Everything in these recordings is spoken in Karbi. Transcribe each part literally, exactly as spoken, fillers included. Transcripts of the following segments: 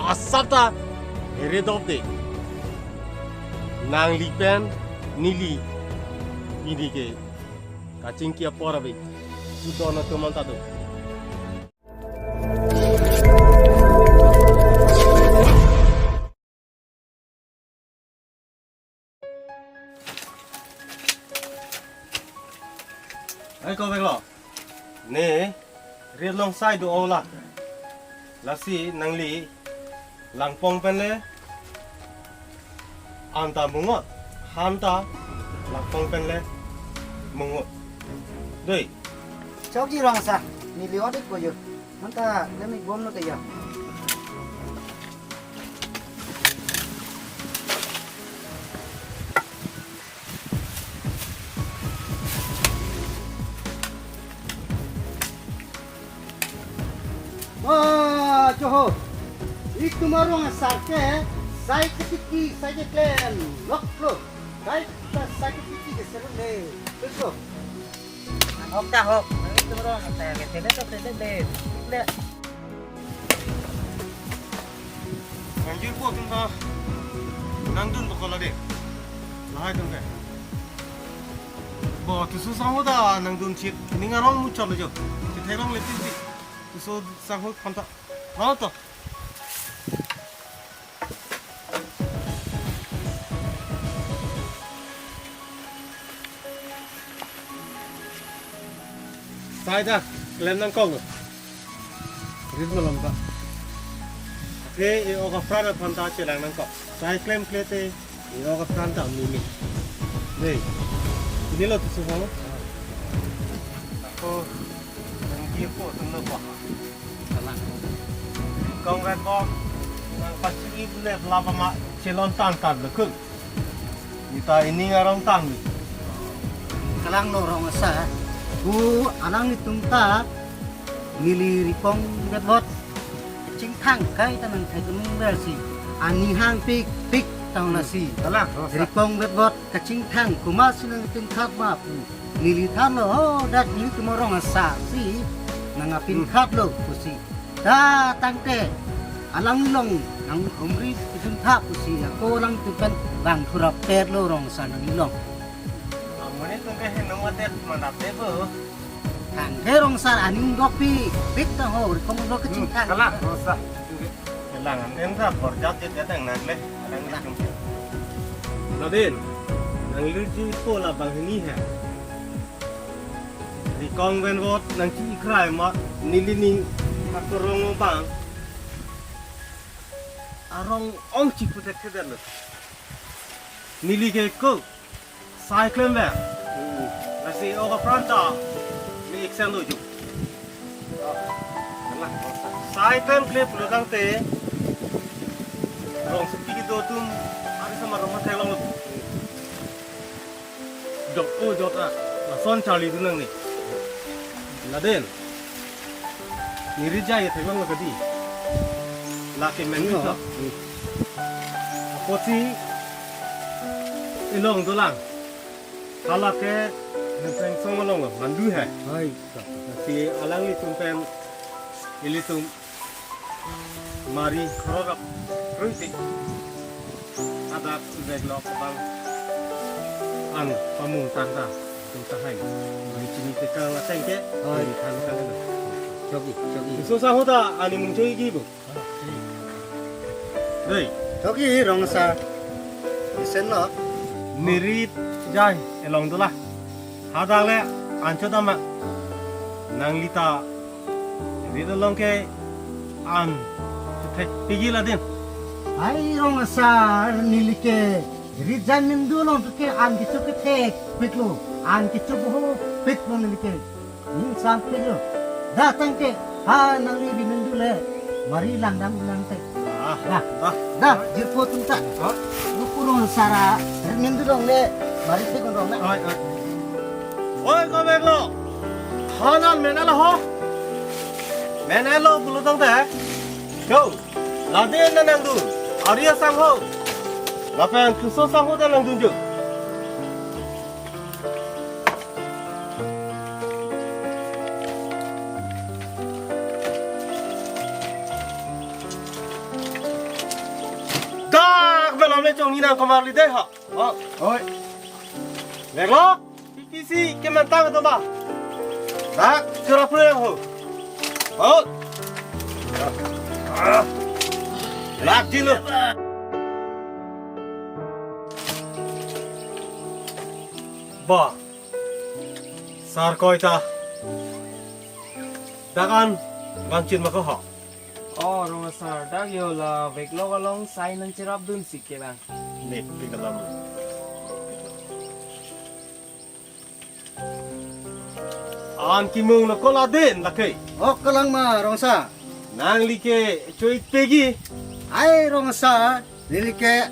Asap ta heredopde. Nangli pen neli pini ke kachingki apor ave. Sudon atum anta do. Ai, ko veklo. Ne, rit along sai do-o la. Lasi nangli langpong pen le anta mungot, han ta langpong pen le mungot. Dei. Chokji rong asar, neli audit ko jo. Manta lemi bomlo ke ya. Wah, choho. Itum arong asar ke, sai ketiki, sai keklem, loklo. Sai ta sai ketiki ke seru le. Betul. Hok ta hok. Itum arong asar ke, tele to tele le. Le. Nang jirpo atum ta nangdun bokol ade. Lahai atum ke. Bo, Tuso sangho ta nangdun chit. Ning arong muchot lo jo. Chithek rong le tin ti. Tuso sangho phanta. Lo to. Sai ta klem nangkok lo. Rit malom ta. Athe e-ok apran aphan ta chelang nangkok. Sai klemkle te e-ok apran ta mimi. Dei. Pini lo Tuso ho. Ako, nang jirpo atum lo pa. Kong vet bom, nang pachini bule bla pama chelon tan tan lekun. Nita ining arong tangni. Kalang lo rong asar. Ko alanglitum ta neli ripong vet bot. Chingthang kai ta nang thai kunung ber si. Ani hang pik pik tang lasi. Kalang rong asar. Ripong vet bot kachingthang komat si nangpinkhat ma pu. Neli thanlo ho, dak nelitum arong asar si nangpinkhat lo pusi. Ta tangte alang along nang humri pidun tha pusi ako alangtum pen bang thurap pet lo rong asar nang along. Amonit atum ke henong adet manat de bo. Tangte rong asar aning dok pi, pik ta ho, ripong dok kachingthang. Kalang rong asar. Kalang, anten sa borjat jet jet nang nagle. Kalang. Lo din, nangli jirpo labang hini he. Rikong ven vot nangchi-ikrai mat neli ning akorong abang. Arong ong chiputek thedet lo. Neli ke ko sai klem ve. Hmm. Lasi e-ok apran ta me-iksen lo jo. Sai klemkle pulo tangte rongsopi kedo atum ari sama rong mathek longlo. Jok o jok a, lason charlidun nangne. Laden. Neli rijai theklonglo kedi. Lake men. Ino. Apotsi ilong dolang. Hala ke Hempreng song along lo, mandu he. Hai, sir. Si alanglitum pen ilitum mari khorok ap ruisi. Adak ujek lok abang. An pamung tangta. Tum tahai. Mari chini tekang ateng ke. Hai. Mari than tang lo. Chokji, chokji. Tuso sangho ta ani mung chokji bo. Dei. Chokji rong asar. Isen lo. Neli rijai ilong dolang. Hadak le anchot ama. Nangli ta rit along ke an thek pigi laden. Ai rong asar neli ke rijai mindu along ke an kecho kethek piklo. An kecho boho piklo neli ke. Ning sampik lo. Dah tangte. Ha nangli ri mindu le. Mari langdam nangte. Ah. Dah. Ah. Dah, jirpo atum ta. Ah. Luku rong asar a. Ri mindu along le. Mari te kon rong na. Oi, oi. Oi, ko veklo. Hanan men alo ho. Men alo pulo tangte. Cho. Laden nangdun. Ari asangho. Lapen Tuso sangho ta nangdun jo. Chongni nang komarli dei ha. Oh, oi. Veklok, P P C kementang atum ba. Dak, chura pura ho. Oh. Lak dilo. Ba. Sar koi ta. Dak an vangchin ma ko ho. Oh, rong asar, dak yo la Veklok along sai nangcherapdun si kelang. Nek, pi kalam. An kimung lo ko laden lake. Oh, kalang ma, rong asar. Nangli ke choit pegi. Ai, rong asar, neli ke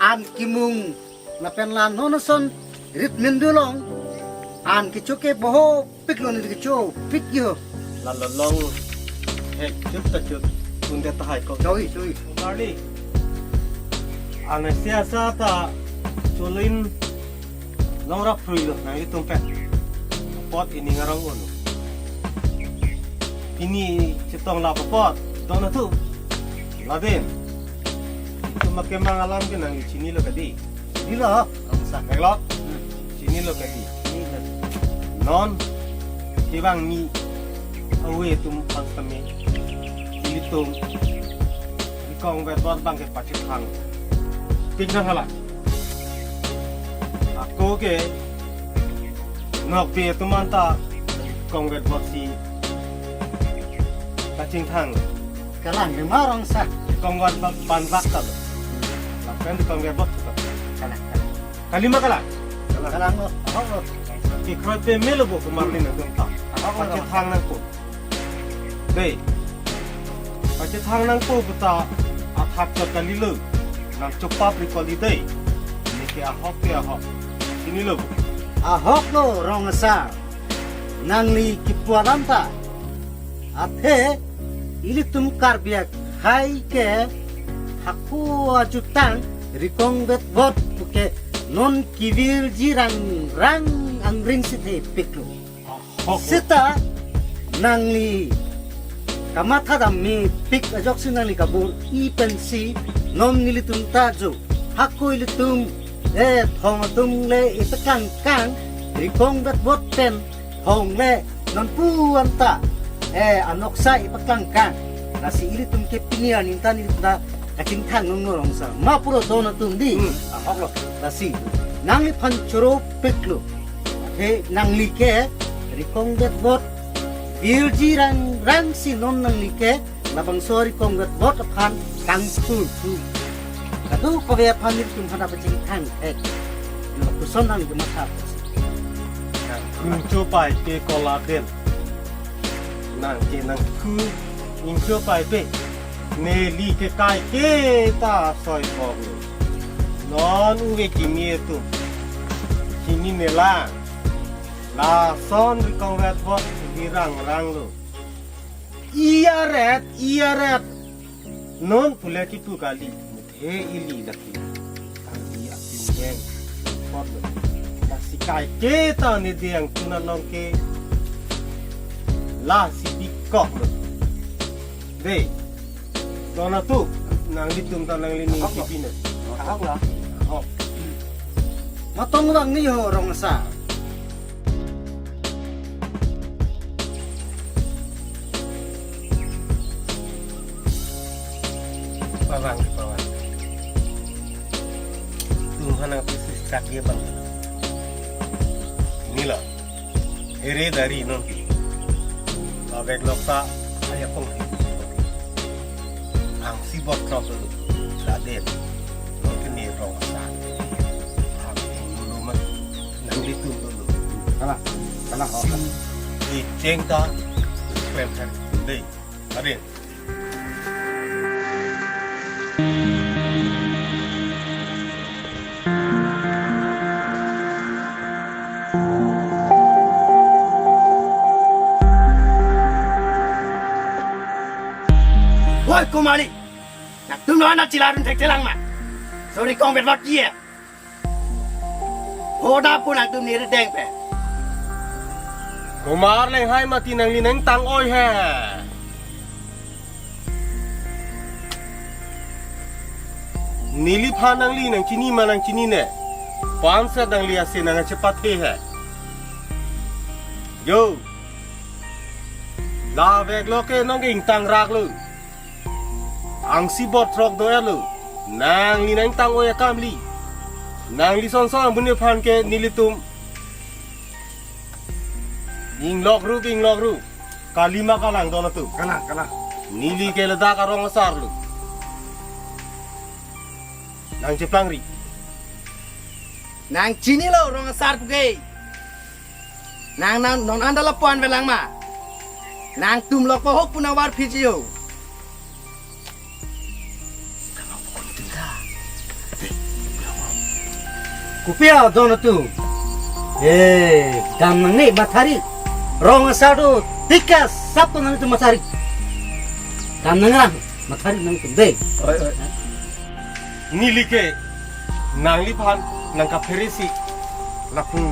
an kimung lapen la non ason rit mindu long. An kecho ke boho pik lo, neli kecho pik yo. Lalo long hek chut ta chut kunde tahai ko. Choi, choi. Marli. An sia sa ta chulin long rap frui lo nanglitum pen. Apot ining arong un. Pini chetong lap apot don atum. Laden. Itum akemang alam ke nangli chinilo kadi. Chinilo, rong asar. Veklok. Hmm. Chinilo kadi. Chinilo. Non, kevang ni, awe atum pang kami, ilitum, Rikong Vetbot abang ke pachethang pik nang hala. Ako ke, nokbe atum anta, Rikong Vetbot si kachingthang. Kalang, de ma, rong asar. Rikong Vetbot ban bak ta lo. Lapen Rikong Vetbot ta. Kalang, kalang. Kali ma kalang? Kalang, kalang lo. Ahok lo. Kekroi peme lo bo komarli nangtum ta. Ahok lo. Pachethang nangpo. Dei. Pachethang nangpo puta athak ta kalilo. Nangchopap ri kali dei. Neke ahok ke ahok. Chinilo bo. Ahok lo, rong asar. Nangli kipu alam ta. Athe ilitum Karbi akhei ke hako ajutang Rikong Vetbot puke non kevirji rangrang angring si thepik lo. Ahok. Seta nangli kamatha dam mepik ajoksi nangli kabor-i pensi non nelitum ta jo hako ilitum, eh, thong atum le ipekangkang Rikong Vetbot pen thong le nonpu anta, eh, anoksa ipaklang kang. Lasi ilitum ke pini arni ta nelitum ta kachingthang nong norong sa. Ma puro don atum dei. Hmm, ahok lo. Lasi nangliphan choro pik lo. He nangli ke Rikong Vetbot virji rangrang si non nangli ke labangso Rikong Vetbot aphan kangthur thu. Kadokave aphan nelitum hana pachingthang ek. Lapuson nangli kematha. Nangkhu chopai ke ko laden. Nang ke nangkhu ingchopai pe. Neli ke kai ke ta soi bok lo. Non uve kimi atum. Kimi nelang. Lason Rikong Vetbot virji rangrang lo. Iya ret, iya ret. Non pule kipu kali. Muthe ili laki. Kali apinyeng. Pot lo. Lasi kai ke ta ne diang tuna long ke. Lasi bikok lo. Dei. Don atum, nanglitum ta nanglini. Ahok lo. Kipi ne. Ahok lo. Ahok. Matong bang ni ho rong asar. Pawang, pawang. Tum hana pisis kak ye bang. Inilah. Here dari non pi. Abek lokta aya pong. Angsi bot krok dulu. Laden. Non kini rong asar. Ang dulu mah. Nanglitum dulu. Kalang, kalang, oh. Iceng ta, klemher, dei, adin. Woi, Kumali! Nangtum lo anak chilarun thekthelang ma. Sorry, kong bet bak ye. Hoda pu nangtum neri deng pe. Kumar Lenghai mati nangli nangtang oi he. Neliphan nangli nangchini ma nangchinine? Panse nangli ase nangchepathe he. Jo. Laveklo ke nonke ingtangraklo. Angsi bor throk do-etlo. Nangli nangtang-oi akamli. Nangli sonson abunephan ke nelitum inglokrup, inglokrup. Kalima kalang don atum. Kalang, kalang. Neli ke ladak arong asarlo. Nangcheplangri. Nangchinilo rong asar puke. Nang nang non anda lapu-an velang ma. Nangtum lok pohok pu nangvarphijiyo. Kopi adon atum? Eh, dam nangne mathari. Rong asar do tik asap to nangtum mathari. Dam nangrang mathari nangtum de. Oi, oi. Neli ke nangliphan nangkapheresi lapu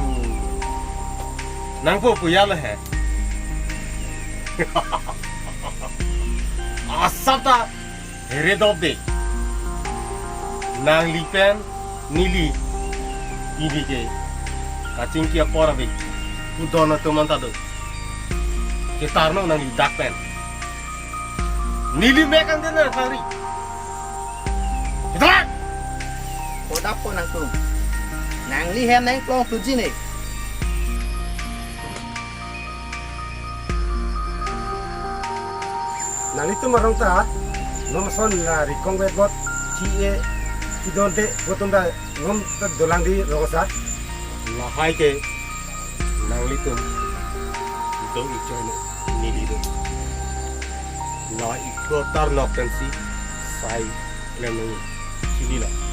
nangpo puya lo he. Asap ta heredop de. Nangli pen neli pini ke kachingki apor ave. Kudon atum anta do. Ketarno nangli dak pen. Neli mek an den na pari. Kita. Kodap po nangtum. Nangli hem nangplong tuji ne. Nanglitum arong ta, non ason la rikong vet bot, chi-e, chidonde, botum ta, non ta dolang di rong asar. Lahai ke, nanglitum, do ichoi no, neli do. La iklo tar nok pensi, sai, klem nang, chinilo.